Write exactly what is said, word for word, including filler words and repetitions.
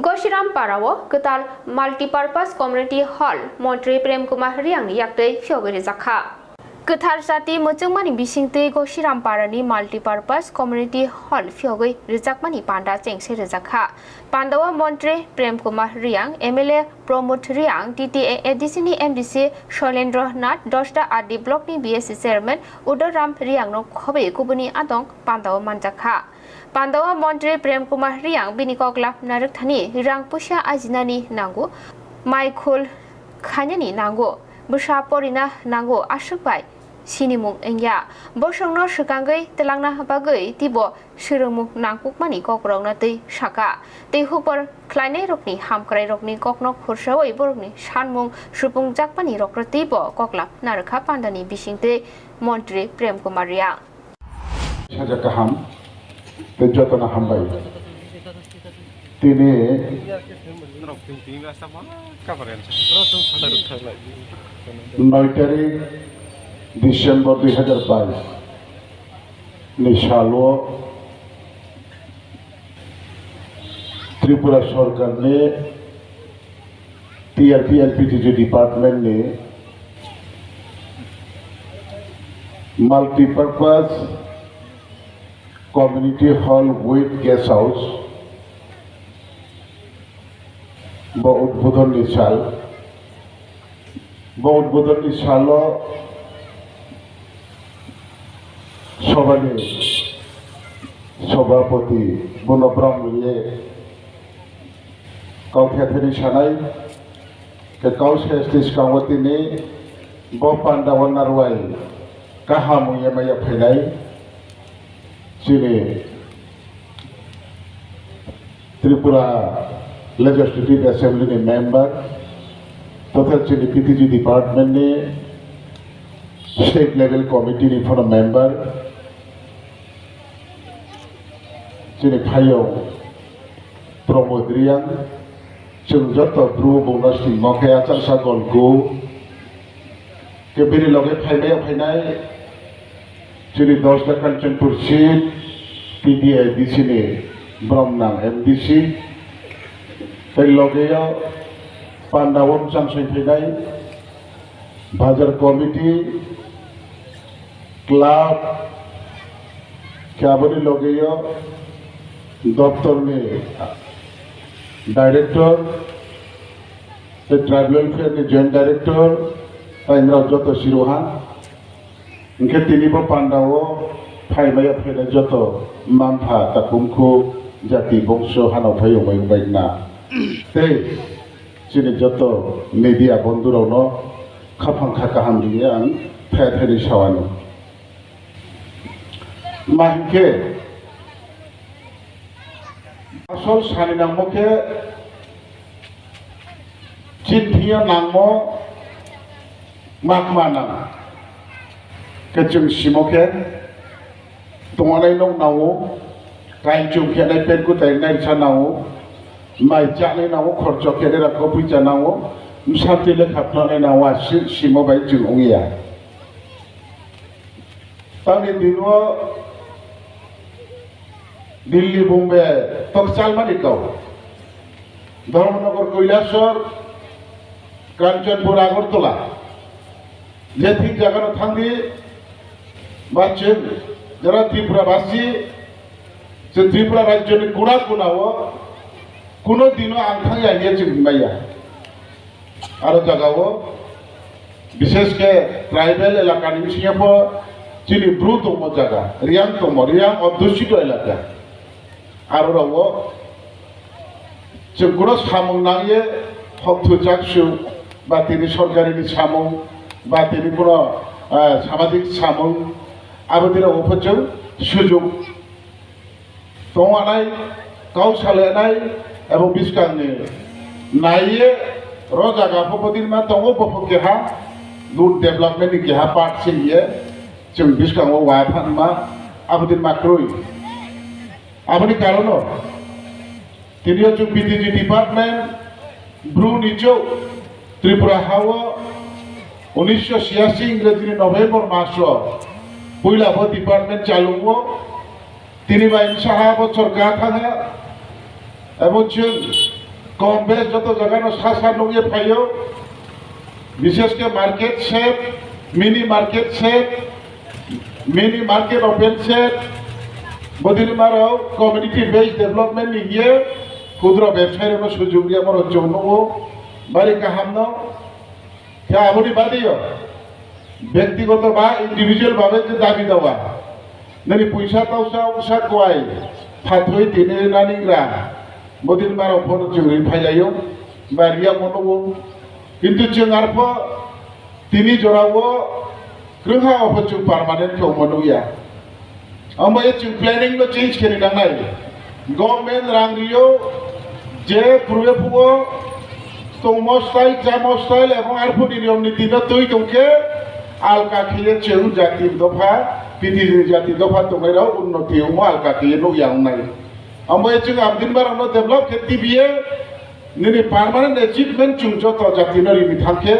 Gosiram Parao kwtal Multipurpose Community Hall Montri Prem Kumar Riangni yaktwi phiyogwi rijak kha. Kwthar jati muchungmani bisingtwi Gosiram Parani Multipurpose Community Hall phiyogwi rijakmani panda chengse rijak kha. Pandao Montri Prem Kumar Riang, M L A Pramod Riang, T T A A D C ni M D C Shoilendra Nath, Dosda R D Block ni B S C Chairman Udaram Riang no khobwi kubuni adong pandao manjak kha. Pandao Montri Prem Kumar Riang bini koklap narwk thani rang puisa ajinani nango, mai khul khainani nango, bwsa porina nango, aswk bai sinimung wngya. Bosongno swkangwi twlangna bagwi teibo swrwngmung nangkukmani kokrokno twi saka. Tei hukbor khlainairokni hamkrairokni kokno khursaui borokni sanmung supungjak pani rokno teibo koklap narwkha pandani bisingtwi Montri Prem Kumar Riang. Saja kaham, tei jotono hambai. Tini noi tarik December dui hajar bais ni salo Tripura Sorkar ni T R P and P T G department ni multipurpose community hall with guest house bo udbodhon ni sal. Bo udbodhon ni salo sobhani sobhapoti bono brom rwye kau khe thani sanai, khe kau se sti swkango tini bo panda o narwai kaham wngya maya phainai chini Tripura Legislative Assembly ni member, totha chini P T G department ni state level committee ni phano member, chini phayok Pramod Riang, chwng joto bru bongno singmo khe achangsa golku. Khe bini loge phaimaya phainai chini Dosda Kanchanpur seat P D A D C ni brom nang M D C, tei loge o panda o bwsang soi phainai bazar committee, club, khe aboni loge o doptor ni director, tei tribal welfare ni joint director, tei nrok joto siroha. Hwnkhe tini bo panda o phaimaya phainai joto manpha takhumkhu jati bongso hanao phai wngbai wngbai na. Tei chini joto media bondhu rokno khaphang kha kaham rwya ang thaya thani sawano. Ma hinkhe asol sani nangmo khe chini thwiya nangmo makma nang khe chwng simo khe tongnai nok nango, kainchum khenai pet kwtai nairwksa nango, mai chanai nango, khorchok khenai rok kopui cha nango, bwsatwi lekha phwnanai nango, a si-, simo bai chwng wngya. Tamni tini o Delhi, Bombay tok chalmani kau. Dharmanagar, Kailasor, Kanchanpur, Agartala, je thik jagano thangdi, ba chwng jara Tripura basi, chwng Tripura rajyoni kura kunao kuno dino ang thangya hiya chwng hwnmaya. Aro jagao, bishesh khe tribal elakani bisingo pho chini Bru tongmo jaga, Riyang tongmo, Riyang adhusito elaka. Aro rogo chwng kuro samung nangye hokthwchaksu ba tini sorkarini samung ba tini kuno, ah, samajik samung abo dino uphochwng sujuk tonganai, kau salanai, abo bwskangni naiye ro jaga pho bodin ma tongo, bo pho keha good development ni keha part se hiye chwng bwskango wa phanma abodin ma kwrwi. Aboni karono tini o chwng P T G department Bru ni chwng Tripura hao unisho chhiyasi Ingreji ni November maso puila bo department chalungo. Tini bai saha bo sorkar thangha, abo chwng Kom bes joto jaga no sa sa nukye phaio, bishesh khe market shed, mini market shed, mini market open shed, bodini maro community based development ni ye khudro bebsai rok no sujug riyamoro chwng nukgo, bari kaham no. Khe aboni badeyo, bektigoto ba individual babe je dabi dawa, nini puisa tausa usa kwai, phathoi tini nanigra, bodin maro phono chwng ri phailaio, ba riya mono o. Kintu chwng arpho tini jorao kwrwngha opho chwng permanent khe omo nukya. Omo ye chwng planning no change khe ri nangnai. Government rang rio je purbe phugo tongmo style, chamo style ebong arphoni niyom niti no twi tongkhe alka khe ye chwng jati dopha, P T G ni jati dopha tongnai rok unnoti wngmo alka khe ye nukya wngnai. Omo ye chwng abdin barok no develop khe T B A nini permanent achievement chwng joto jati no rini thangkhe